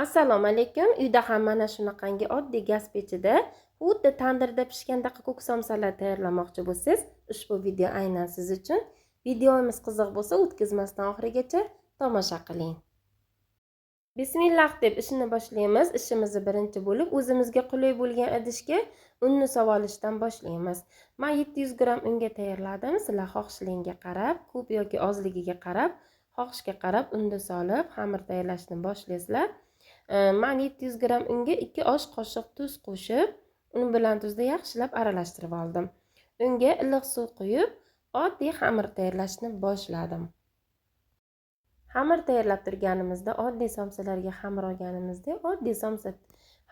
Assalomu alaykum. Uyda ham mana shunaqangi oddiy gaz pechida xuddi tandirda pishgandaqa ko'k somsalar tayyorlamoqchi bo'lsangiz, ushbu video aynan siz uchun. Videomiz qiziq bo'lsa, o'tkazmasdan oxirigacha tomosha qiling. Bismillah deb ishni boshlaymiz. Ishimizni birinchi bo'lib o'zimizga qulay bo'lgan idishga unni solishdan boshlaymiz. Men 700 gramm unga tayyorladim. Sizlar xohishlingga qarab, ko'p yoki ozligiga qarab, xohishga qarab unni solib xamir tayyorlashni boshlaysizlar. Men 700 gramm unga 2 osh qoshiq tuz qo'shib, un bilan tuzni yaxshilab aralashtirib oldim. Unga iliq suv quyib, oddiy xamir tayyorlashni boshladim. Xamir tayyorlab turganimizda oddiy somsalarga xamir olganimizda oddiy somsa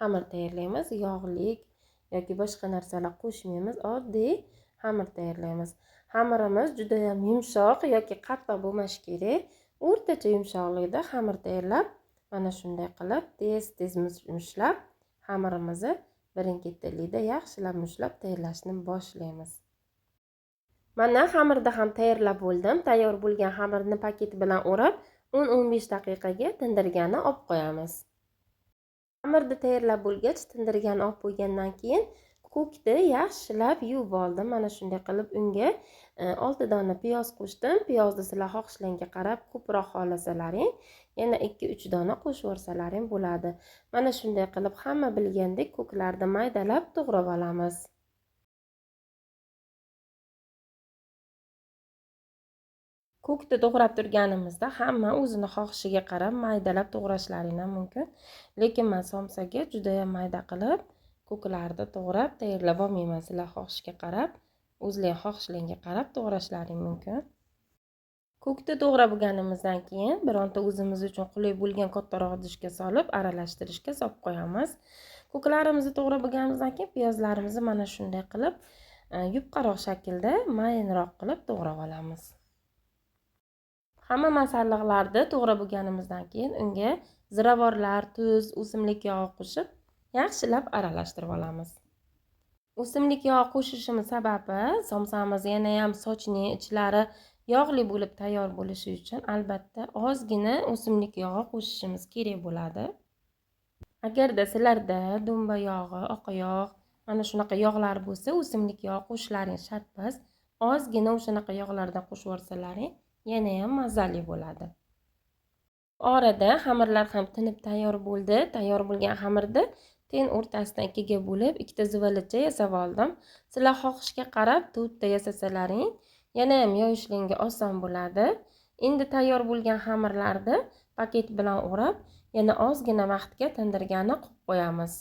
xamir tayyorlaymiz. Yog'lik yoki boshqa narsalar qo'shmaymiz, oddiy xamir tayyorlaymiz. Xamirimiz juda ham yumshoq yoki qattiq bo'lmashi kerak. O'rtacha yumshoqlikda xamir tayyorlab, mana shunday qilib tez-tez mushlab xamirimizni birin-ketinlikda yaxshilab mushlab tayyorlashni boshlaymiz. Mana xamirni ham tayyorlab bo'ldim. Tayyor bo'lgan xamirni paket bilan o'rab 10-15 daqiqaga tindirgani olib qo'yamiz. Xamirni tayyorlab bo'lgach, tindirgani olib qo'ygandan keyin ko'kni yaxshilab yuvib oldim. Mana shunday qilib unga 6 dona piyoz qo'shdim. Piyozni sizlar xohishlariga qarab ko'proq xohlasalaring, yana 2-3 dona qo'shib yuborsalaring bo'ladi. Mana shunday qilib hamma bilgandek ko'klarni maydalab to'g'rab olamiz. Ko'kni to'g'rab turganimizda hamma o'zini xohishiga qarab maydalab to'g'rashlaring ham mumkin. Lekin men somsaga juda ham mayda qilib ko'klarni to'g'rab tayyorlab olmayman. Sizlar xohishga qarab, o'zlaring xohishlariga qarab to'g'rashlaring mumkin. Ko'kni to'g'rab bo'lganimizdan keyin bironta o'zimiz uchun qulay bo'lgan kattaroq idishga solib aralashtirishga solib qo'yamiz. Ko'klarimizni to'g'rab bo'lganimizdan keyin piyozlarimizni mana shunday qilib yupqaroq shaklda mayinroq qilib to'g'rab olamiz. Hamma masalliqlarni to'g'rab bo'lganimizdan keyin unga ziravorlar, tuz, o'simlik yog'i qo'shib yaxshilab aralashtirib olamiz. O'simlik yog'i qo'shishimiz sababi somsamiz yana ham sochli, ichlari yog'li bo'lib tayyor bo'lishi uchun albatta ozgina o'simlik yog'i qo'shishimiz kerak bo'ladi. Agarda sizlarda dumba yog'i, oq yog', mana shunaqa yog'lar bo'lsa, o'simlik yog'i qo'shishlaring shart emas. Ozgina o'shanaqa yog'lardan qo'shib yuborsalaring yana ham mazali bo'ladi. Orada xamirlar ham tinib tayyor bo'ldi. Tayyor bo'lgan xamirni ten o'rtasidan 2ga bo'lib, 2ta zuvalacha yasab oldim. Sizlar xohishga qarab 4ta yasasalaring yana ham yoyishlingga oson bo'ladi. Endi tayyor bo'lgan xamirlarni paket bilan o'rab, yana ozgina vaqtga tindirgani qo'yib qo'yamiz.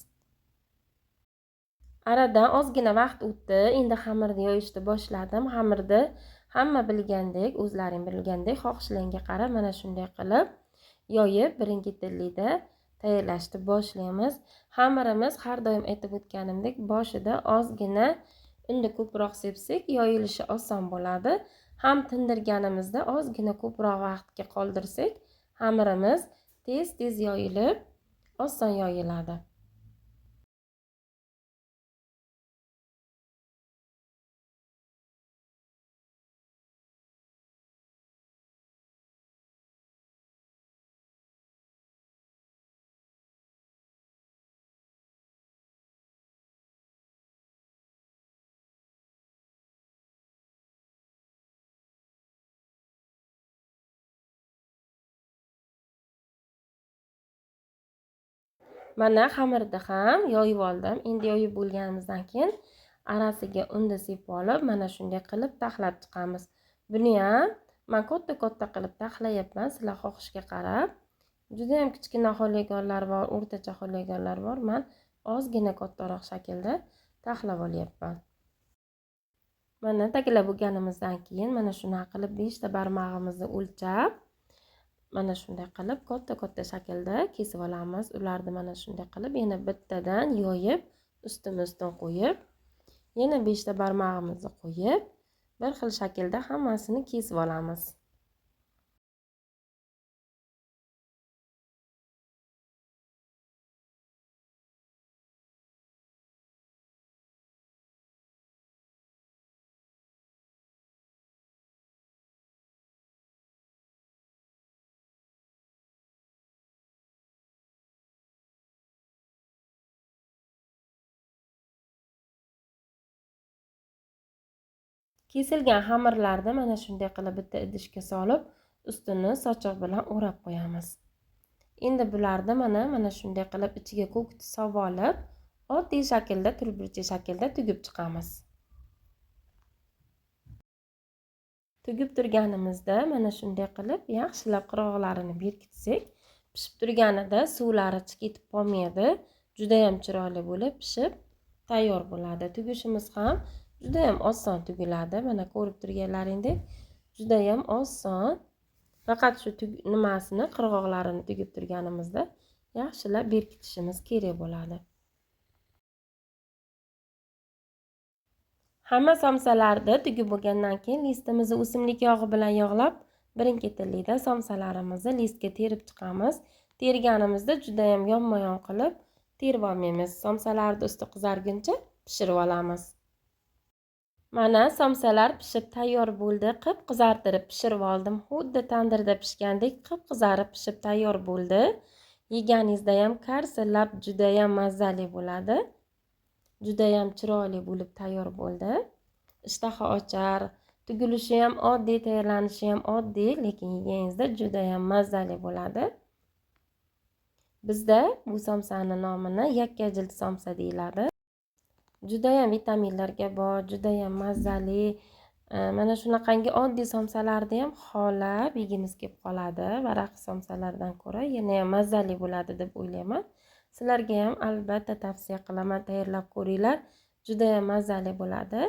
Aradan ozgina vaqt o'tdi. Endi xamirni yoyishni boshladim. Xamirni hamma bilgandek, o'zlaring bilgandek xohishlariga qarab mana shunday qilib yoyib birin-ketinlikda tayyorlashni boshlaymiz. Xamirimiz har doim aytib o'tganimdek boshida ozgina unni ko'proq sepsak yoyilishi oson bo'ladi. Ham tindirganimizda ozgina ko'proq vaqtga qoldirsak xamirimiz tez-tez yoyilib oson yoyiladi. Mana xamirni ham yoyib oldim. Endi yoyib bo'lganimizdan keyin arasiga unni sepib olib, mana shunday qilib taxlab chiqamiz. Buni ham men katta-katta qilib taxlayapman, sizlar xohishga qarab. Juda ham kichkina xohlaganlar bor, o'rtacha xohlaganlar bor. Men ozgina kattaroq shaklda taxlab olyapman. Mana taxlab bo'lganimizdan keyin mana shunaqa qilib 5 ta barmog'imizni o'lchab mana shunday qilib katta-katta shaklda kesib olamiz. Ularni mana shunday qilib yana bittadan yoyib, ustma-ustun qo'yib, yana 5 ta barmog'imizni qo'yib, bir xil shaklda hammasini kesib olamiz. Kesilgan xamirlarni mana shunday qilib bitta idishga solib, ustini sochiq bilan o'rab qo'yamiz. Endi bularni mana shunday qilib ichiga ko'kni solib olib, oddiy shaklda, to'rtburchak shaklda tugib chiqamiz. Tugib turganimizda mana shunday qilib yaxshilab qirg'oqlarini berkitsak, pishib turganida suvlari chiqib ketib qolmaydi. Juda ham chiroyli bo'lib pishib tayyor bo'ladi. Tugishimiz ham juda ham oson tugiladi. Mana ko'rib turganlaringdek juda ham oson. Faqat shu nimasini, qirg'oqlarini tugib turganimizda yaxshilab berkitishimiz kerak bo'ladi. Hamma somsalarni tugib bo'lgandan keyin listimizni o'simlik yog'i bilan yog'lab, birin-ketinlikda somsalarimizni listga terib chiqamiz. Terganimizda juda ham yonma-yon qilib terib olmaymiz. Somsalarni usti qizarguncha pishirib olamiz. Mana somsalar pishib tayyor bo'ldi. Qip-qizartirib pishirib oldim. Xuddi tandirda pishgandek qip-qizarib pishib tayyor bo'ldi. Yeganingizda ham karsillab juda ham mazali bo'ladi. Juda ham chiroyli bo'lib tayyor bo'ldi. Ishtaha ochar, tugilishi ham oddiy, tayyorlanishi ham oddiy, lekin yeganingizda juda ham mazali bo'ladi. Bizda bu somsani nomini yakka jild somsa deyiladi. Juda ham vitaminlarga boy, juda ham mazali. Mana shunaqangi oddiy somsalarni ham xohlab yegimiz kelib qoladi. Varaq somsalardan ko'ra yana ham mazali bo'ladi deb o'ylayman. Sizlarga ham albatta tavsiya qilaman, tayyorlab ko'ringlar. Juda ham mazali bo'ladi.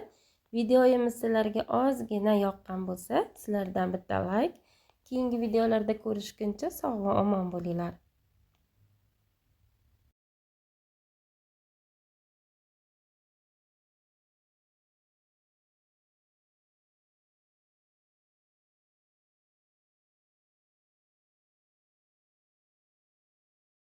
Videomiz sizlarga ozgina yoqqan bo'lsa, sizlardan bitta like. Keyingi videolarda ko'rishguncha sog' va omon bo'linglar.